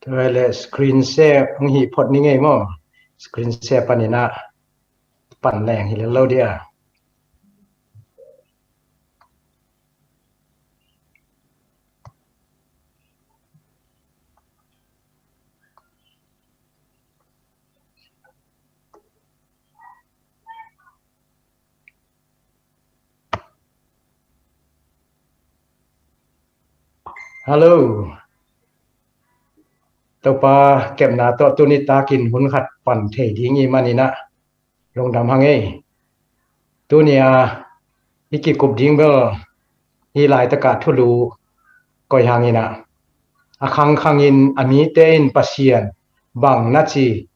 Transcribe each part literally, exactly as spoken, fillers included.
Tua le screen share ang hi phot ni ngei maw? Screen share panin ah pan leng hi lo dia. Hello. Topa kepna tawh tuni takin hun khat pan thei ding i manin ah lungdam hang ei. Tuni a i kikup ding bel hi laitakah thulu koi hangin ah a khangkhangin a mite in Pasian bang na ci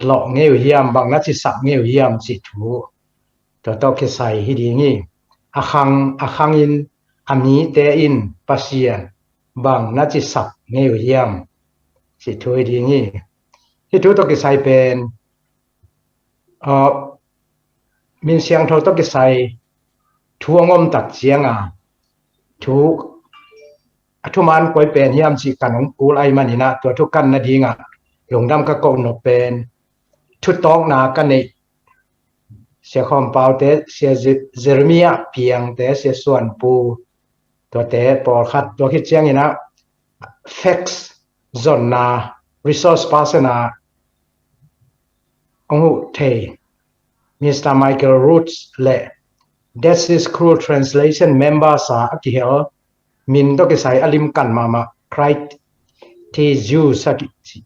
lawh ngei uh hiam, bang na ci sap ngei uh hiam cih thu tua tawh kisai hi ding hi. A khang a khangin a mite in Pasian bang na ci sap ngei uh hiam cih thu hi ding hi. Hih thu tawh kisai pen uh, Min Siangtho tawh kisai thu a ngom tak cianga thu a thuman koi pen hiam cih kan hong kul ai manin ah tua thu kan nadingah lungdam ka koh nop pen thu tawkna ka neih Sia Khawm Paute, Sia Jeremiah Piangte, Sia Suan Pu tuate pawlkhat tua khit ciangin ah facts zonna resource person a hong huh thei Mister Michael Roots le Dead Sea Scrolls Translation members a kihel min tawh kisai a lim kan mahmah Craig T. Hughes a kici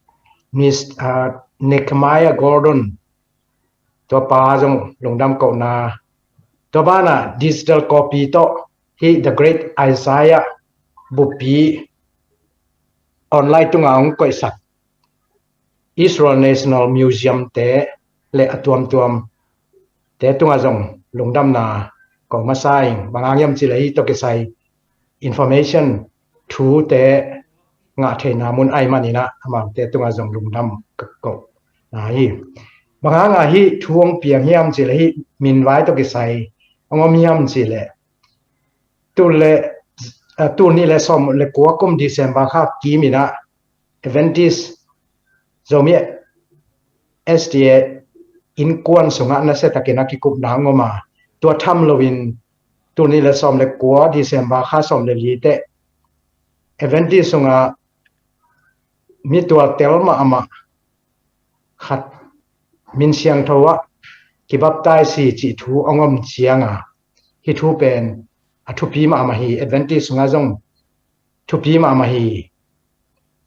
Miss uh, Nehemiah Gordon tua pa zong lungdam kohna. Tua banah digital copy tawh hi The Great Isaiah bupi online tunga hong koihsak Israel National Museum te le a tuamtuam te tunga zong lungdamna ko masa in bang hang hiam cih leh hi tawh kisai information thute ngah theihna mun ai manin ah amaute tunga zong lungdam ka kohna hi. Bang hanga hi thu hong piang hiam cih leh hi minvai tawh kisai hong om hiam cih leh tul le tul nih le sawm le kua kum December kha kimin ah Adventist Zomi S D A innkuan sungah nasia takin a kikupna hong om a tua tham loin tul nih le sawm le kua December kha sawm le li teh Adventist sungah mi tualtel mahmah khat Min Siangtho ah kibaptaisi cih thu hong om cianga hi thu pen a thupi mahmah hi. Adventist sungah zong thupi mahmah hi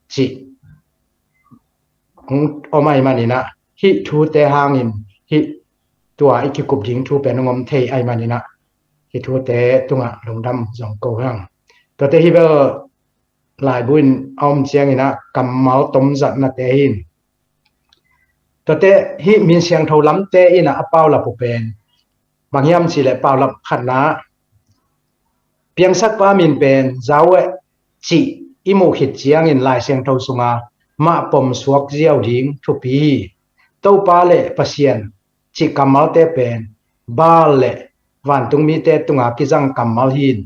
cih hong om ai manin ah hi thute hangin hi tua i kikup ding thu pen hong om thei ai manin ah hi thute tungah lungdam zong ko hang. Tuate hi bel laibu in a om ciangin ah kammal tomzatnate hi in tuate hi Min Siangtho lamte in ah a paulap uh pen bang hiam cih leh paulap khatna piangsakpa min pen Yahweh cih i muh khit ciangin Lai Siangtho sunga mah pom suak ziau ding thupi hi. Topa le Pasian cih kammalte pen Baal le vantungmite tunga kizang kammal hi in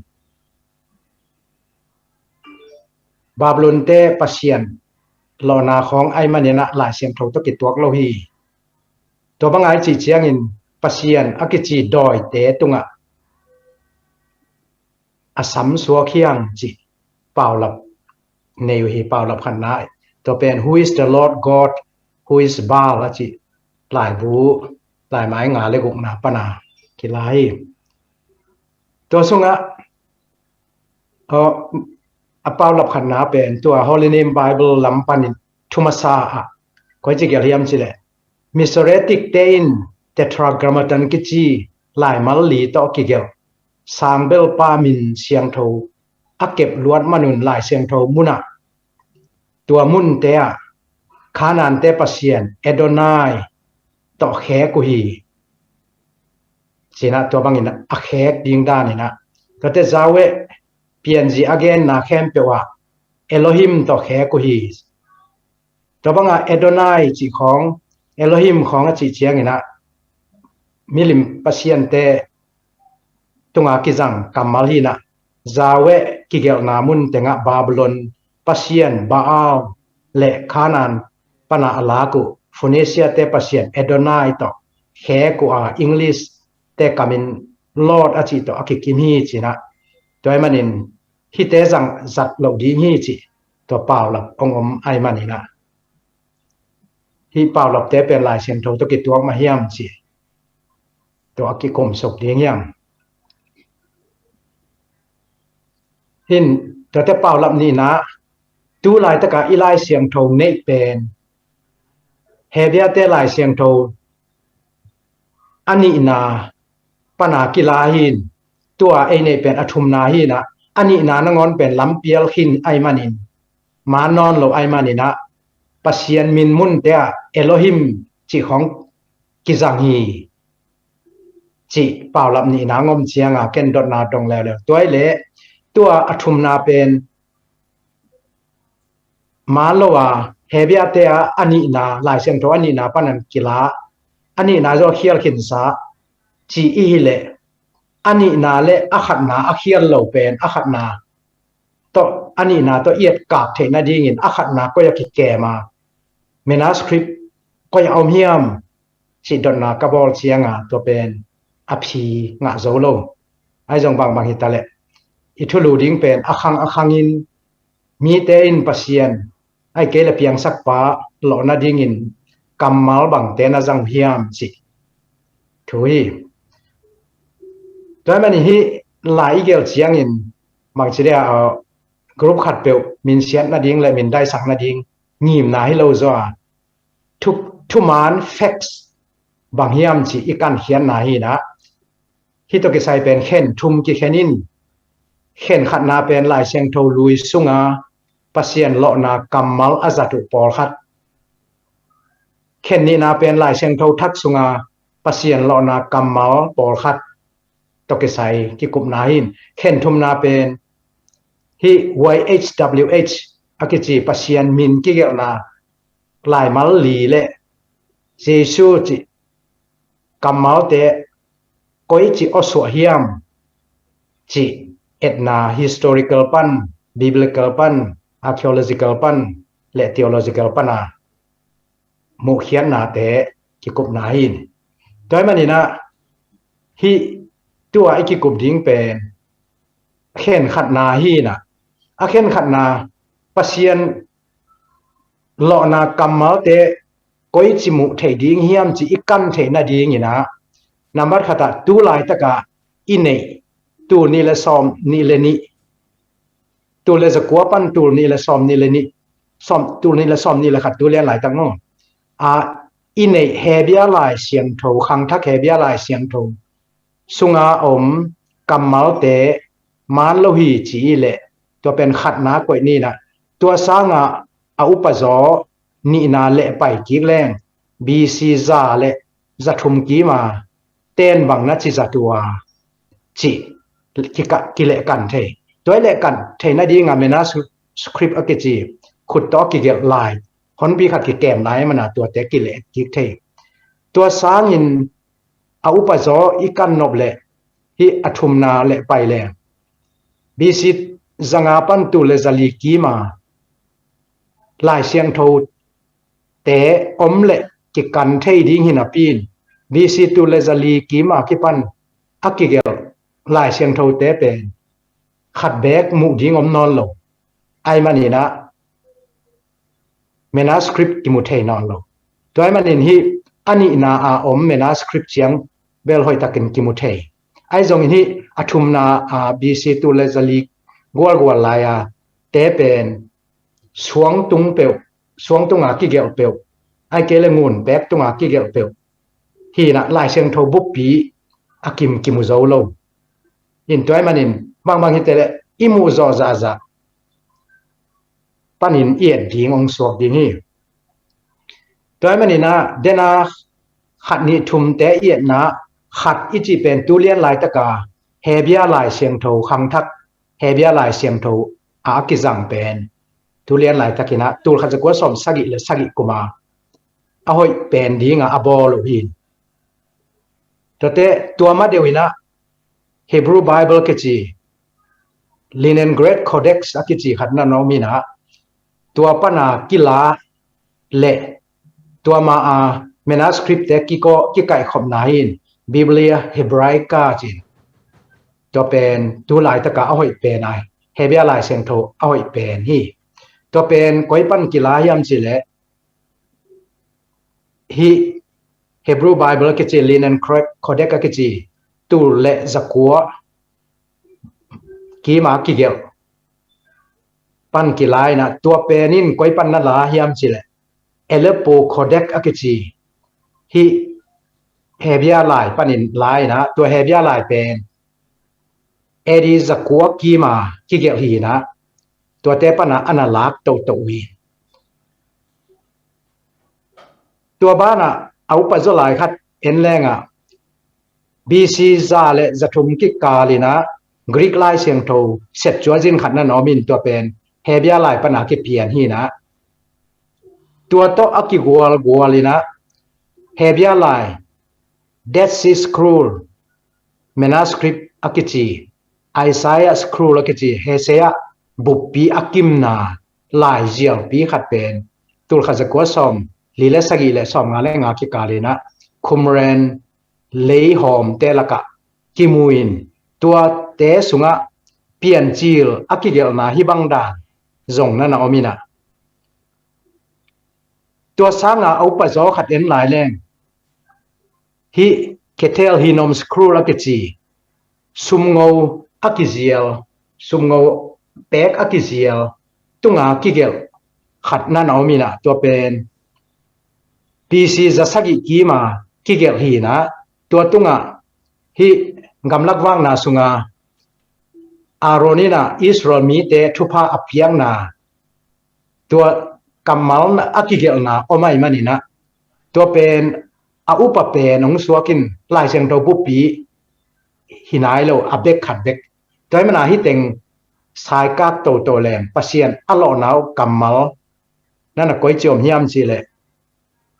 Babylonte pasian lawhna khawng ai manin ah Lai Siangtho tawh kituak lo hi. Tua bang ai cih ciangin Pasian a kici dawite tungah a sam suak hiang cih paulap nei uh hi. Paulap khatna tua pen Who is the Lord God, who is Baal a cih laibu laimai nga le gukna pana kilai hi. Tua sungah a paulap khatna pen tua Holy Name Bible lam panin thumasa ah koi ci gelh hiam cih leh Masoretic te in Tetragrammaton kici laimal li tawh kigelh sangbelpa Min Siangtho a kep luat manun Lai Siangtho munah tua munte ah Kanaante pasian Adonai tawh khek uh hi. Cinah tua bangin a khek ding daninah tuate Yahweh pianzi a genna khempeuh ah Elohim tawh khek uh hi. Tua bangah Adonai cih khawng Elohim khawng a cih cianginah milim pasiante tunga kizang kammal hinah Yahweh kigelhna mun tengah Babylon pasian Baal le Khanaan pana a lak uh Phoenicia te pasian Adonai tawh khek uh a, English te kamin Lord a cih tawh a kikim hi ci-in ah, tua ahih manin hihte zang zat loh ding hi cih tua paulap hong om ahih manin ah, hih paulapte pen Lai Siangtho tawh kituak mah hiam ci, tua a kikum suk ding hiam? Hin, tuate paulap nihna, tu laitaka i Lai Siangtho neih pen Hebru te Lai Siangtho a nihna pana kila hi-in, tua ei neih pen a thumna hi-in ah, a nihna nangawn pen lampial khin ahih manin, maan nawn lo ahih manin ah, Pasian min munte ah Elohim cih khawng kizang hi cih paulap nihna hong om ciangin ken dotna dong leuleu. Tua ahih leh tua a thumna pen maan lo a, Hebru te ah a nihna, Lai Siangtho a nihna panin kila, a nihna zaw khial khinsa ci i hih leh, a nihna le a khatna a khial lo pen a khatna tawh, a nihna tawh i etkak theih nadingin a khatna koi ah kikem a, manuscript koi ah om hiam cih dotna ka bawl ciangin tua pen a phi ngah zo lo. Ahi zong bangbang hi ta leh, i thulu ding pen a khang a khangin mite in Pasian ahih kei leh piangsakpa lawh nadingin kammal bangte na zang uh hiam cih thu hi. Tua ahih manin hih lai i gelh ciangin bangci dia, group khatpeuh minsiat nading le mindaisak nading ngimna hi lo zaw a, thu, thumaan facts bang hiam cih i kankhiatna hi-in ah, hih tawh kisai pen khen thum kikhen in, khen khatna pen Lai Siangtho lui sunga Pasian lawhna kammal a zat uh pawlkhat, khen nihna pen Lai Siangtho thak sunga Pasian lawhna kammal pawlkhat tawh kisai kikupna hi-in, khen thumna pen hih Y H W H a kici Pasian min kigelhna laimal li le Jesu cih kammalte koici awsuah hiam cih etna, historical pan, biblical pan, archaeological pan le theological pana muhkhiatnate kikupna hi-in. Tua ahih manin ah hih tua i kikup ding pen khen khatna hi-in ah, a khen khatna Pasian lawhna kammalte koici muh theih ding hiam cih i kan theih nadingin ah, nambat khat ah tu laitaka i neih tul nih le sawm nih le nih, tul le zakua pan tul nih le sawm nih le nih, sawm, tul nih le sawm nih le khat tu lian laitak maw, a, i neih Hebru Lai Siangtho, khangthak Hebru Lai Siangtho sunga om kammalte maan lo hi ci i leh, tua pen khatna koih ni-in ah, tua sangah a upa zaw nihna lehpai kik leng B C za le za thum kima ten bang na ci zat uh a, cih kika, kilehkan thei. Tua i lehkan thei nadinga manuscript a kici, khut tawh a kigelh lai, honpi khat kikem lai mana tuate kileh kik thei. Tua sangin a upa zaw i kan nop leh hih a thumna lehpai leng B C zanga pan tul le zali kima Lai Siangtho te om leh kikan thei ding hi napi-in, B C tul le zali kima kipan a kigelh Lai Siangthote pen khat beek muh ding om nawn lo. Ahih manin ah manuscript kimu thei nawn lo. Tua ahih manin hih a nihna a om manuscript ciang bel hoihtakin kimu thei. Ahi zongin hih a thumna a B C tul le zali gualgual lai-a te pen suangtung peuh, suangtunga kigelh peuh, ahih kei le ngun pek tunga kigelh peuh hi-in ah, Lai Siangtho buppi a kim kimu zo lo. In tua ahih manin bangbang hi ta leh i muh zawh zahzah panin i et ding hong suak ding hi. Tua ahih manin ah, dena khat nih thumte i etna, khat i cih pen tu lian laitaka Hebru Lai Siangtho khangthak, Hebru Lai Siangtho a kizang pen tu lian laitakin ah tul khat zakua sawm sagih le sagih kuma a hoih pen dinga a bawl uh hi. Tuate tua ma deuh in ah Hebrew Bible kici, Leningrad Codex a kici khat na om in ah, tua pana kila le tua ma a manuscript te kikaihkhopna hi in Biblia Hebraica ci-in, tua pen tu laitaka a hoih pen a, Hebia Lai Siangtho a hoih pen hi. Tua pen koi pan kila hiam cih leh hih Hebrew Bible a kici, Linen Codex a kici, tul le zakua kima kigelh pan kila in ah, tua pen in koi pan na la hiam cih leh Aleppo Codex a kici, hih Hebia Lai panin la in ah, tua Hebia Lai pen A D zakua kima kigelh hi in ah, tuate pana ana lak toto uh hi. Tua banah a upa zaw lai khat en leng ah, B C za le zathum kikal in ah Greek Lai Siangtho set cuazin khat na om in, tua pen Hebia Lai pana kipian hi in ah, tua tawh a kigualgual in ah Hebia Lai Dead Sea Scroll manuscript a kici, Isaiah Scroll a kici, Hosea buppi a kimna lai zialpi khat pen tul khat zakua sawmli le sagih le sawmnga le nga kikal in ah Qumran leihawmte lakah kimu in, tuate sungah Piancil a kigelhna hih bang dan zong na na om in ah, tua sanga a upa zaw khat en lai leng hih Kether Hinnom Scroll a kici, sumngo a kizial, sumngo pek a kizial tunga kigelh khat na na om in ah, tua pen B C za sagih kima kigelh hi in ah, tua tungah hih gamlak vakna sunga Aaron in ah Israel mite thupha a piakna tua kammal a kigelhna om ahih manin ah, tua pen a upa pen hong suak in, Lai Siangtho buppi hi nai lo, a bek khat bek. Tua ahih manin ah hih teng saikak toto leng Pasian a lawhna uh kammal na na koici om hiam cih leh,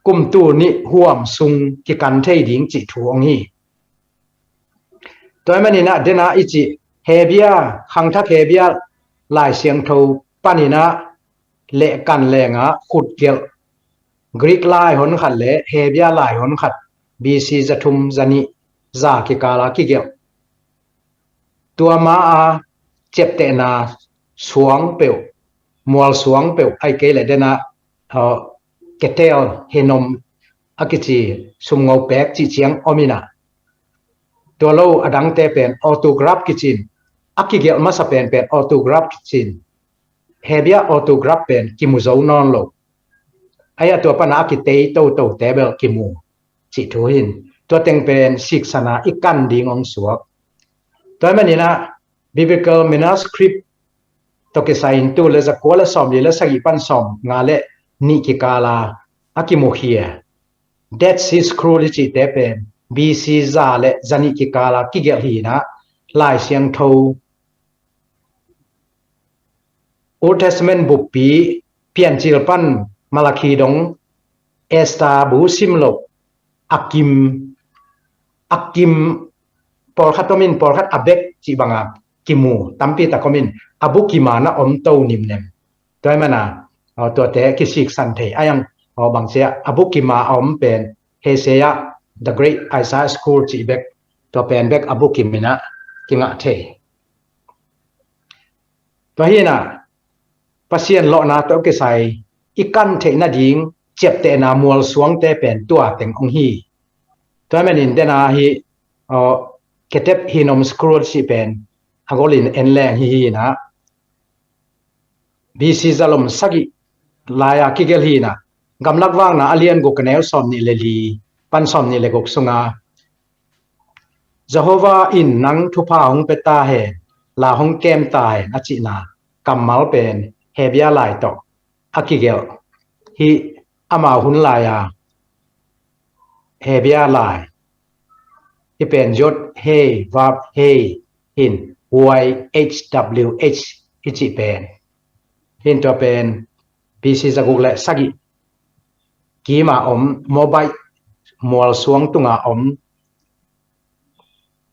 kum tul nih huam sung kikan thei ding cih thu hong hi. Tua ahih manin ah dena i cih Hebia, khangthak Hebia Lai Siangtho panin ah lehkan leng ah khutgelh Greek lai hon khat le Hebia lai hon khat B C zathum zanih za kikal a kigelh, tua ma a ciaptehna suang peuh, mual suang peuh, ahih kei leh dena, uh, Kether Hinnom a kici sumngo pek cih ciang om in ah, tua lo a dangte pen autograph kici in, a kigelh masa penpen autograph kici in, Hebia autograph pen kimu zo nawn lo. Ahih hang tua pana a kitei totote bel kimu cih thu hi in, tua teng pen siksan a i kan ding hong suak. Tua ahih manin ah Biblical Manuscript tawh kisai in tul le zakua le sawmli le sagih pan sawmnga le nih kikal a a kimukhia Dead Sea Scroll i cihte pen B C za le zanih kikal a kigelh hi in ah, Lai Siangtho Old Testament buppi Piancil pan Malakhi dong Esther bu sim lo a kim, a kim pawlkhat om in, pawlkhat a bek cih banga kimu tampi tak om in, a bu kima na om to nimnem. Tua ahih manin ah, aw, tuate kisiksan thei. Ahih hang, aw, bangci a bu kima a om pen Hosea, The Great Isaiah Scroll cih bek, tua pen bek a bu kim in ah kingah thei. Tua hi in ah Pasian lawhna tawh kisai i kan theih nading ciaptehna mualsuangte pen tua teng hong hi. Tua ahih manin dena hih, aw, Kether Hinnom Scroll cih pen a golin en leng hih hi in ah, B C zalom sagih lai-a kigelh hi in ah, Gamlak Vakna a lian guk a neu sawmnih le li pan sawmnih le guk sunga, Jehovah in nang thupha hong pia ta hen, la hong kem ta hen a cihna kammal pen Hebia lai tawh a kigelh hi. Amau hun lai-a Hebia lai, hih pen yod he, vav he, hin, Y H W H, hih cih pen, hin tua pen B C zaguk le sagih kima om, Moabite mualsuang tunga om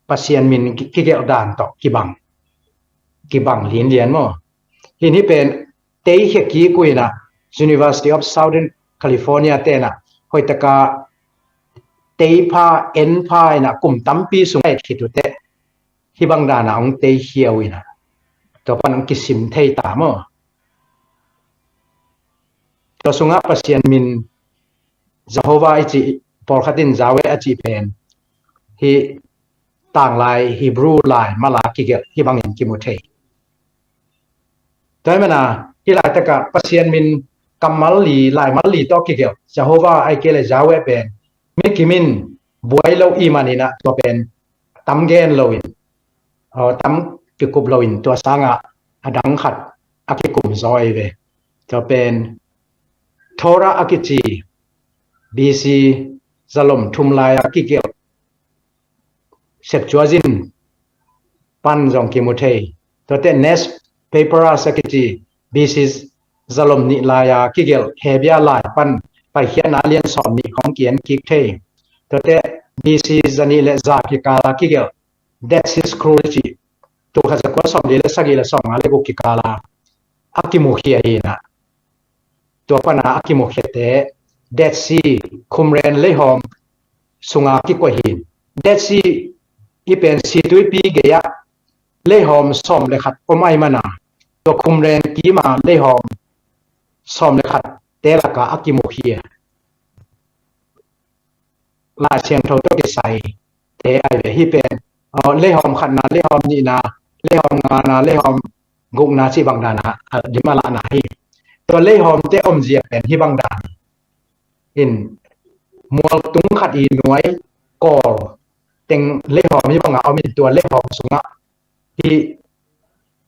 Pasian min ki-, kigelh dan tawh kibang, kibang linlian maw. Hin hih pen tei khia kik uh inah, University of Southern California tenah hoih taka tei pha, en pha inah kum tampi sung a et khit uh teh hih bang dana hong tei khia uh inah, tua pan hong kisim thei ta maw? Tua sungah Pasian min Jehovah i cih, pawlkhat in Yahweh a cih pen hih tanglai Hebrew lai mala kigelh hih bangin kimu thei. Tua hi mana hih laitakah Pasian min kammal li, laimal li tawh kigelh Jehovah ai kei le Yahweh pen mi kim in buai lo i maninah tua pen tam gen loin, aw, tam kikup loin tua sangah a dang khat a kikum zaw ei ve. Tua pen Torah a kici B C zalom thum lai a kigelh Septuagint pan zong kimu thei. Tuate Nes Papyrus a kici B C zalom nih lai a kigelh Hebia lai pan Paikhiatna lian sawm nih khong kien kik thei. Tuate B C zanih le za kikal a kigelh Dead Sea Scroll cih, tul khat za kua sawm li le sagih le sawm nga le guk kikal a a kimukhia hi inah, tua pana a kimukhiate Dead Sea, khumren leihawm sunga kikoih hi. Dead Sea i pen situipi gei-ah leihawm sawm le khat om ai mana, tua khumren kima leihawm sawm le khat te laka a kimukhia Lai Siangtho tawh kisai te ai ve. Hih pen, aw, leihawm khatna, leihawm nihna, leihawm ngana, leihawm gukna cih bang dana a dim a lahna hi. Tua leihawmte omzia pen hih bang dan in, mualtung khat i nuai kawl teng leihawm hih banga om in, tua leihawm sungah hih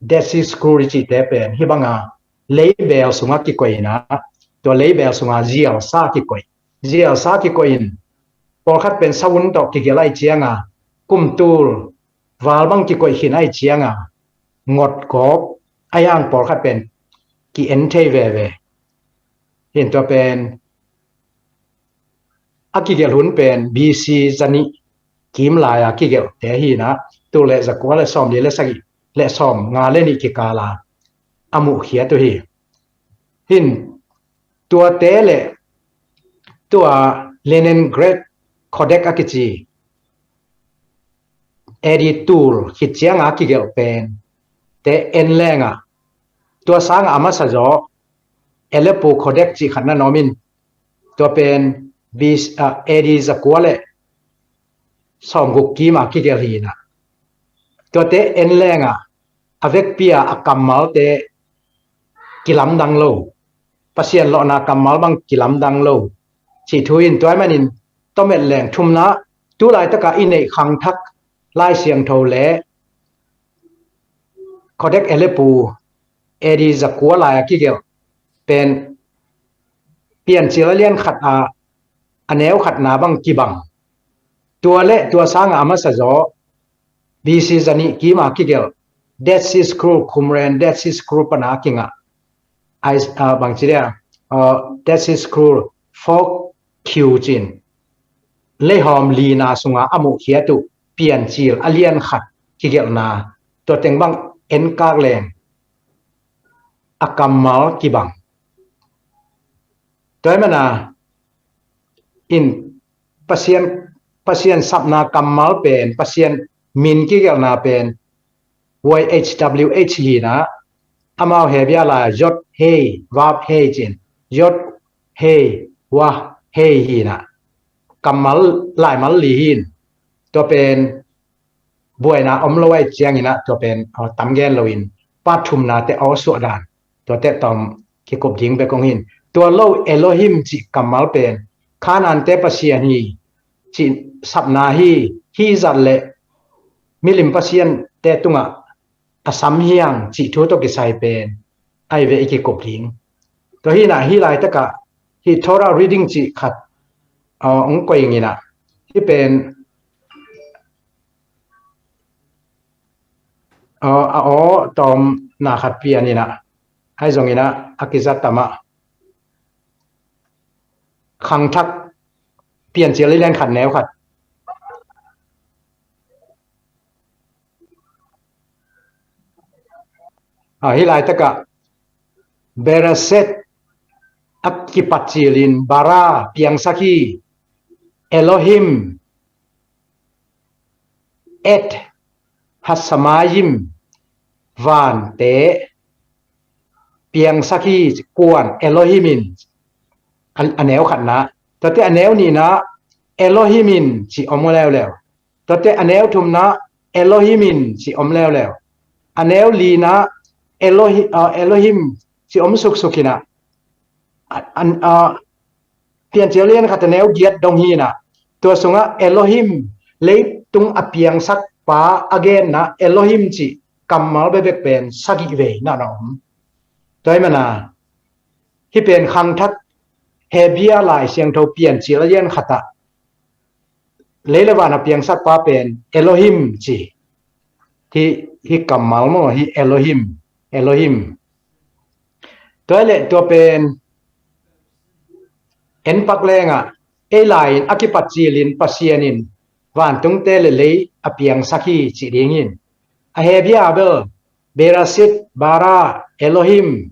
Dead Sea Scroll i cihte pen hih banga leibel sungah kikoih inah, tua leibel sunga zialsa kikoih, zialsa kikoih in, pawlkhat pen savun tawh kigelh ai cianga, kumtul val bang kikoih khin ai cianga, ngotkawk ai ang pawlkhat pen ki-en thei veve. Hin tua pen a kigelh hun pen B C zanih kim lai a kigelhte hi inah, tul le za kua le sawm li le sagih le sawm nga le nih kikal a a muhkhiat uh hi. Hin tuate le tua Leningrad Codex a kici A D tul khit cianga kigelh pen te en lenga, tua sanga a masa zaw Aleppo Codex cih khat na nawm in, tua pen B C, ah, A D za kua le sawm guk kima kigelh hi inah, tuate en lenga a vekpi a a kammalte kilamdang lo, Pasian lawhna kammal bang kilamdang lo cih thu in, tua hi manin tawmet leng thumna, tu laitaka i neih khangthak Lai Siangtho le Codex Aleppo A D za kua lai a kigelh pen Piancil a lian khat a a neu khatna bang kibang. Tua le tua sanga a masa zaw B C zanih kima kigelh Dead Sea Scroll, khumren Dead Sea Scroll pana kingah, ai, ah, bangci dia, ah, Dead Sea Scroll four Q cin, leihawm lina sunga a muhkhiat uh Piancil a lian khat kigelhna, tua teng bang enkak leng a kammal kibang. Tua hi mana in Pasian, Pasian sapna kammal pen, Pasian min kigelhna pen Y H W H hi inah, amau Hebia lai Yod Hei Vav Hei cin, Yod Hei Wah Hei hi inah, kammal laimal li hi in, tua pen buaina om lo ai cianginah tua pen, aw, tam gen loin part thumnate aw suah dan, tuate tawm kikup ding bek hong hin. Tua lo Elohim cih kammal pen Khanante Pasian hi cih sapna hi, hih zat le milim pasiante tungah a sam hiang cih thu tawh kisai pen ai ve i kikup ding. Tua hi inah hih laitakah hih Torah reading cih khat, aw, hong koih inginah, hih pen, aw, a aw tawmna khat pian inah, ahi zonginah a kizat tamah khangthak Piancil a lian khat neu khat. Ah, hih laitakah Bereshit a kipat cilin bara piangsak hi, Elohim et hashamayim, vante piangsak hi, kuan Elohim in, a, a neu khatna. Tuate a neu nihna Elohim in ci om leuleu. Tuate a neu thumna Elohim in ci om leuleu. A neu lina Elohi, a, Elohim ci om suksuk hinah. A, a, a, Piancil lian khat a neu giat dong hinah. Tua sungah Elohim, leitung a piangsak pa a genna Elohim ci kammal bekbek pen sagih vei na na om. Tua hi mana, hih pen khangthak Hebia Lai Siangtho Piancil a lian khatah lei le van a piangsak pa pen Elohim ci. Hih, hih kammal maw, hih Elohim, Elohim. Tua hi leh tua pen en pak lengah, ei lai-in a kipat cilin Pasian in vantungte le lei a piangsak hi cih dingin. A Hebia bel, Bereshit bara Elohim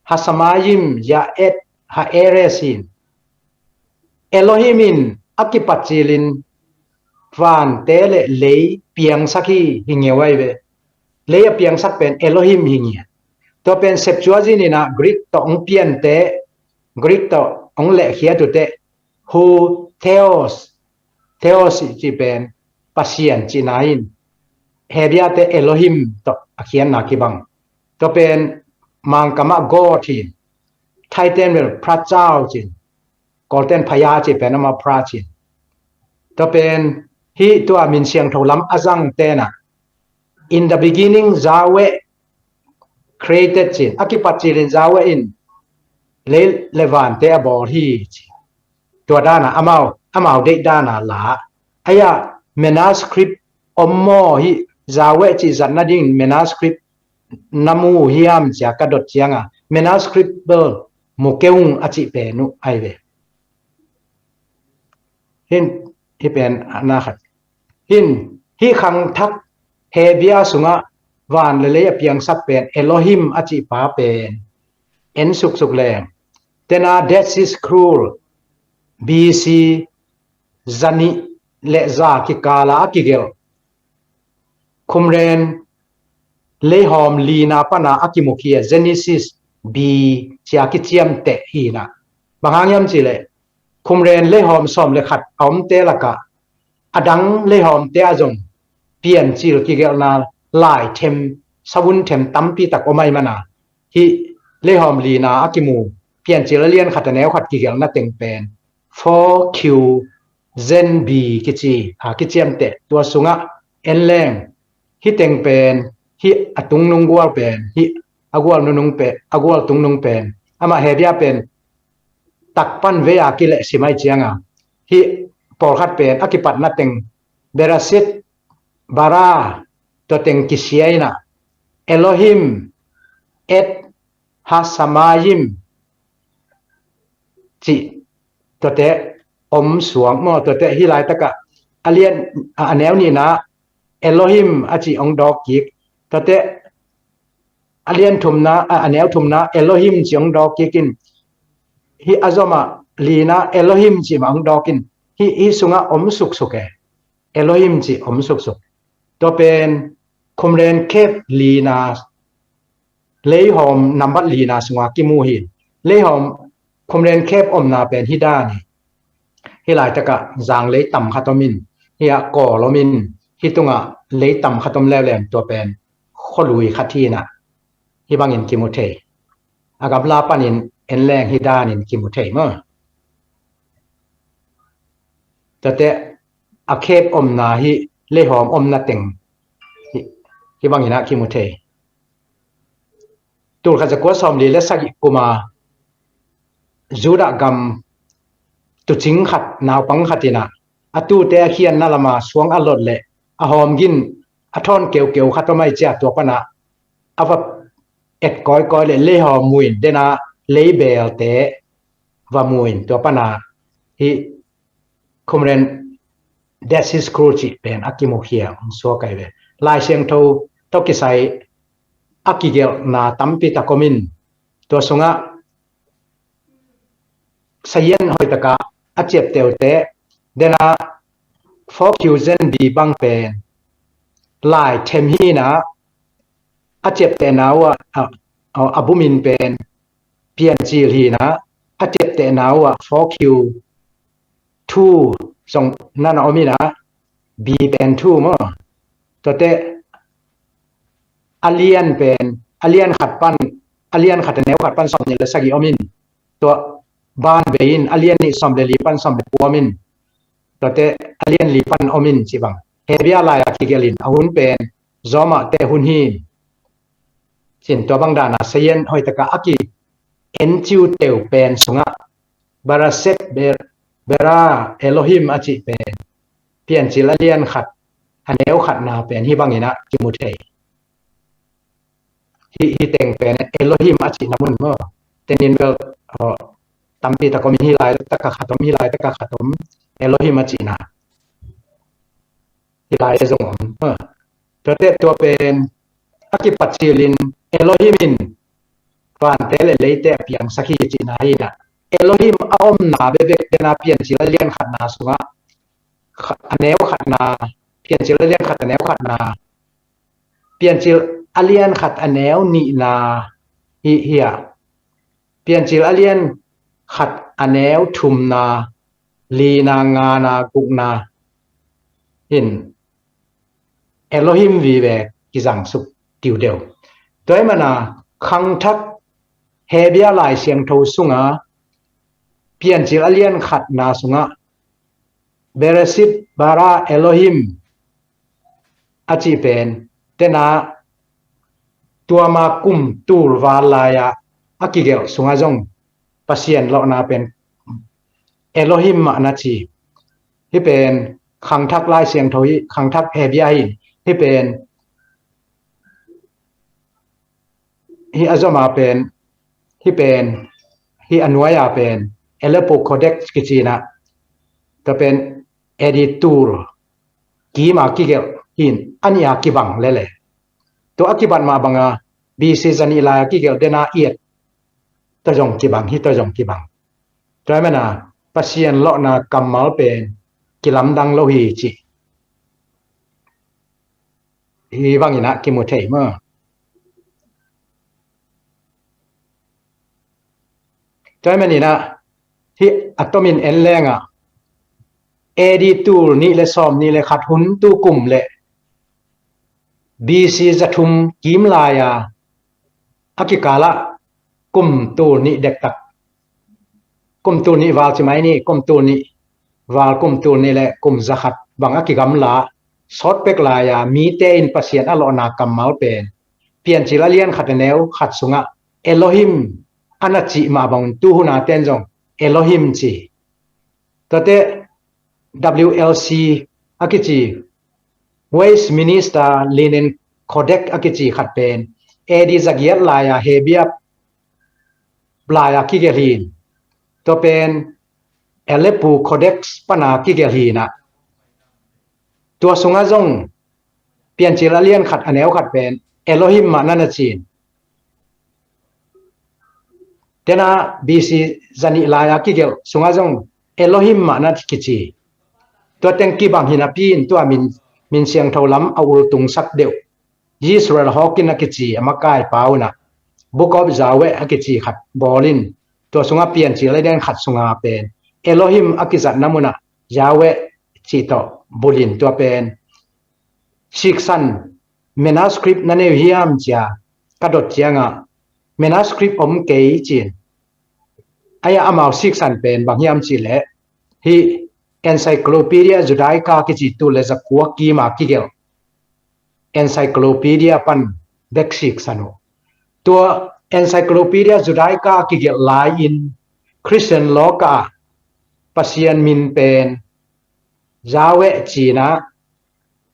hashamayim ya'et ha'eretz in. Elohim in a kipat cilin vante le lei piangsak hi, hi ngeu ahi ve. Lei a piangsak pen Elohim hi ngiat. Tua pen Septuagint inah Greek tawh hong piante, Greek tawh hong lehkhiat uh teh, hu theos, theos cih pen Pasian cihna in, Hebia te Elohim tawh a khiatna kibang. Tua pen Mangkam ah God hi, Thaiten bel Phra Cau cin, Kawlten Phaya cih pen ama Phra cin. Tua pen hih tua min siangtho lam a zang tenah, in the beginning Yahweh created cin, a kipat cilin Yahweh in lei le vante a bawl hi ci. Tua dana amau, amau deih dana la. Aya manuscript om maw, hih Yahweh cih zat nading manuscript na mu hiam cia ka dot cianga, manuscript bel mu kei ung a cih pen uh ahi ve. Hin, hih pen na khat. Hin, hih khangthak Hebia sungah van le lei a piangsak pen Elohim a cih pa pen en suksuk leng, tena Dead Sea Scroll B C zanih le za kikala a kigelh Qumran leihawm lina pana a kimukhia Genesis B cia kiciamteh hinah. Bang hang hiam cihleh, Qumran leihawm sawm le khat a omte lakah a dang leihawmte ah zong Piancil kigelhna lai them, savun them tampi tak om ahi mana, hih leihawm lina a kimu Piancil a lian khat a neu khat kigelhna teng pen four Q Gen B kici a kiciamteh. Tua sungah en leng, hih teng pen, hih a tungnung gual pen, hih a gual nunung pen, a gual tungnung pen, amah Hebia pen tak pan vei a kileh sim ahi cianga, hih pawlkhat pen a kipatna teng Bereshit bara tua teng kisia inah, Elohim et hashamayim cih tuate om suak maw. Tuate hih laitakah a lian, a neu nihna Elohim a cih hong dawk kik. Tuate a lian thumna, a, a neu thumna Elohim cih hong dawk kik in, hih a zomah lina Elohim cih mah hong dawk in, hih, hih sungah om suksuk e. Elohim cih om suksuk. Tua pen Qumran khep lina, leihawm nambat lina sungah kimu hi. Leihawm Qumran khep omna pen hih dan hi. Hih laitakah zang lei tam khat om in, hih ah kawl om in, hih tungah lei tam khat om leuleu, tua pen khualui khat hinah, hih bangin kimu thei. A gamla panin en leng hih danin kimu thei maw. Tuate a khep omna hih leihawm omna teng hih, hih bangin ah kimu thei. Tulkhat zakua sawmli le sagih kuma Judah gam tuucing khat, naupang khat inah a tuute a khiatna lama suang a lot le a hawmgin a thawn keukeu khat om ahi cia, tua pana a va et kawikawi le leihawm muin dena leibelte va muin, tua pana hih Qumran Dead Sea Scroll cih pen a kimukhia hong suak ahi ve. Lai Siangtho tawh kisai a kigelhna tampi tak om in, Tua sungah sayan hoih takah a ciapteh uh teh, dena four Q zen B bang pen lai them hi na, a ciaptehna uh ah, a, a, a bumin pen Piancil hi na, a ciaptehna uh ah four Q two zong nana om hi na, B pen two maw. Tuate a lian pen, a lian khat pan, a lian khat a neu khat pan sawm nih le sagih om in. Tua ban bei in a lian nih sawm le li pan sawm le kua om in. Tuate a lian li pan om in ci bang. Hebia lai a kigelh in a hun pen Zawmahte hun hi in. Cin tua bang dana sayan hoih takah a ki en ciuteu pen sungah Baraset Ber-, Bera Elohim a cih pen Piancil a lian khat a neu khatna pen hih bangin ah kimu thei. Hih, hih teng pen Elohim a cihna mun maw. Tenin bel, aw, tampi tak om in hih lai takah khat om, hih lai takah khat om, Elohim a cihna. Hih lai zong om. Ha. Tuate tua pen a kipacilin Elohim in vante le leite a piangsak hi cihna hi na. Elohim a omna bekbek dena Piancil a lian khatna sungah kha-, a neu khatna, Piancil a lian khat a neu khatna, Piancil a lian khat a neu nihna hi, hi a. Piancil a lian khat a neu thumna, lina, ngana, gukna in Elohim vive kizangsuk diudeu. Tua ahih mana khangthak Hebia Lai Siangtho sunga Piancil a lian khatna sungah Bereshit bara Elohim a cih pen tena tua ma kum tul val lai-a a kigelh sungah zong Pasian lawhna pen Elohim mah na ci. Hih pen khangthak Lai Siangtho hi, khangthak Hebia hi. Hih pen, hih a zom a pen, hih pen, hih a nuai a pen Aleppo Codex kici na. Tua pen A D tul kim a kigelh hi in, a nih a kibang lele. Tua a kibat mah banga B C zanih lai a kigelh dena i et tua zong kibang hi, tua zong kibang. Tua ahih mana Pasian lawhna kammal pen kilamdang lo hi cih hih bangin ah kimu thei maw. Tua ahih manin ah hih a tomin en lengah A D tul nih le sawm nih le khat hun tu kum le B C za thum kim lai-a a kikalah kum tul nih dektak, kum tul nih val ci mai ni, kum tul nih val, kum tul nih le kum za khat bang a kigamla sawt pek lai-a mite in Pasian a lawhna kammal pen Piancil a lian khat a neu khat sungah Elohim a na cih mah bang tu hun a ten zong Elohim ci. Tuate W L C a kici, Westminster Linen Codex a kici khat pen A D zagiat lai-a Hebia lai-a kigelh hi in. Tua pen Aleppo Codex pana kigelh hi in ah. Tua sungah zong Piancil a lian khat a neu khat pen Elohim mah na na ci in. Tena B C zanih lai-a kigelh sungah zong Elohim mah na kici. Tua teng kibang hi napi in tua min, min siangtho lam a ultungsak deuh Yisrael Hawkin a kici a makaipa un ah Book of Yahweh a kici khat bawl in, tua sungah Piancil a lian khat sunga pen Elohim a kizatna mun ah Yahweh cih tawh bulh in, tua pen siksan manuscript na nei uh hiam ci-a ka dot ciangah manuscript om kei ci in. Ahi a amau siksan pen bang hiam cih leh hih Encyclopedia Judaica kici tul le za kua kim a kigelh Encyclopedia pan bek siksan uh. Tua Encyclopedia Judaica kigelh lai-in Christian law ka ah Pasian min pen Yahweh ci-in ah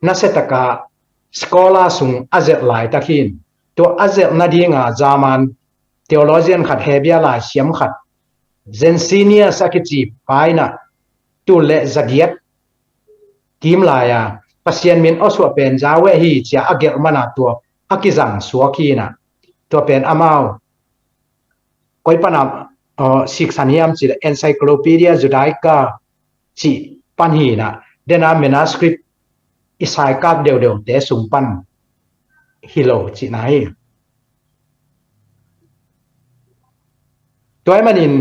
nasia takah scholar sung a zelh laitak hi in. Tua a zelh nadinga German theologian khat, Hebia lai siam khat, Jensenius a kici pa in ah tul le zagiat kim lai-a Pasian min awsuah pen Yahweh hi ci-a a gelh man a tua a kizang suak hi in ah. Tua pen amau koi pana uh, siksan hiam cih le Encyclopedia Judaica cih pan hi na, dena manuscript i saikak deudeute sung pan hi lo cihna hi. Tua ahih manin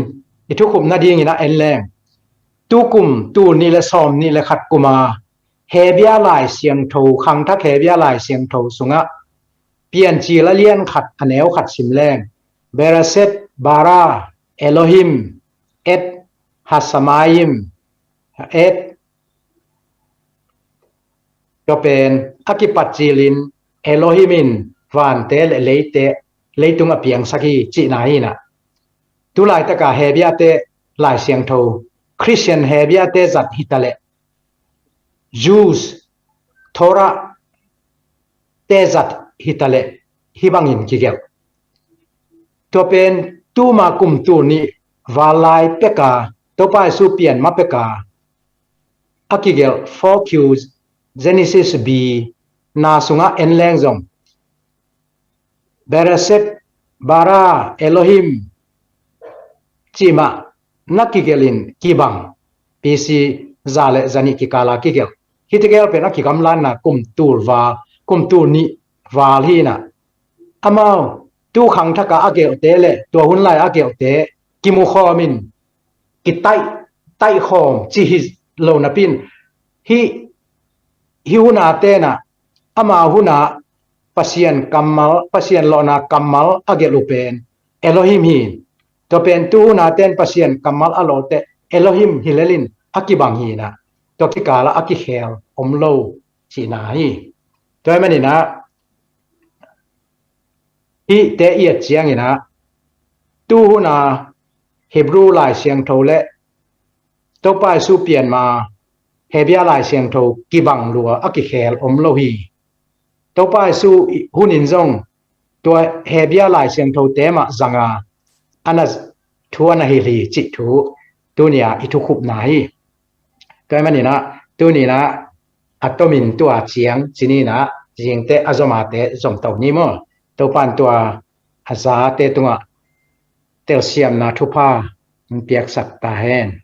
i thukhupna dingin a en leng, tukum tul nih le sawm nih le khat kuma Hebia Lai Siangtho, khangthak Hebia Lai Siangtho sungah Piancil a lian khat a neu khat sim leng, Bereshit bara Elohim et hasamayim et, tua pen a kipat cilin Elohim in vante le leite, leitung a piangsak hi cihna hi na. Tulaitaka Hebiate Lai Siangtho, Christian Hebiate zat hitaleh, Jews Torah te zat hitaleh, hih bangin kigelh. Tua pen tuma kum tul nih val lai peka, Topa Jesu pian ma peka a kigelh four Q Genesis B na sungah en leng zong, Bereshit bara Elohim cih mah na kigelhin kibang, B C za le zanih kikala kigelh. Hih tegel pen a kigamlanna kum tul val, kum tul nih val hi na. Amau tu khangthaka a gelhte le tua hun lai a gelhte kimukhawmin kitaih, taihkhawm cih hi lo napi-in, hih, hih huna tenah ama huna Pasian kammal, Pasian lawhna kammal a gelh uh pen Elohim hi. Tua pen tu huna ten Pasian kammal a lawhte Elohim hi lelin a kibang hi na. Tua kikala a kikhel om lo cihna hi. Tua ahih maninah hihte i et cianginah tu huna Hebrew Lai Siangtho le Topa Jesu pianma Hebia Lai Siangtho kibang lua a kikhel om lo hi. Topa Jesu hunin zong tua Hebia Lai Siangtho te mah zanga a na thu a na hilh hi cih thu tunia i thukhupna hi. Tua ahih maninah tuninah a tomin tua ciang cininah zingte a zomate zomto ni maw? Topan tua a zate tungah telsiamna thupha in piaksak ta hen.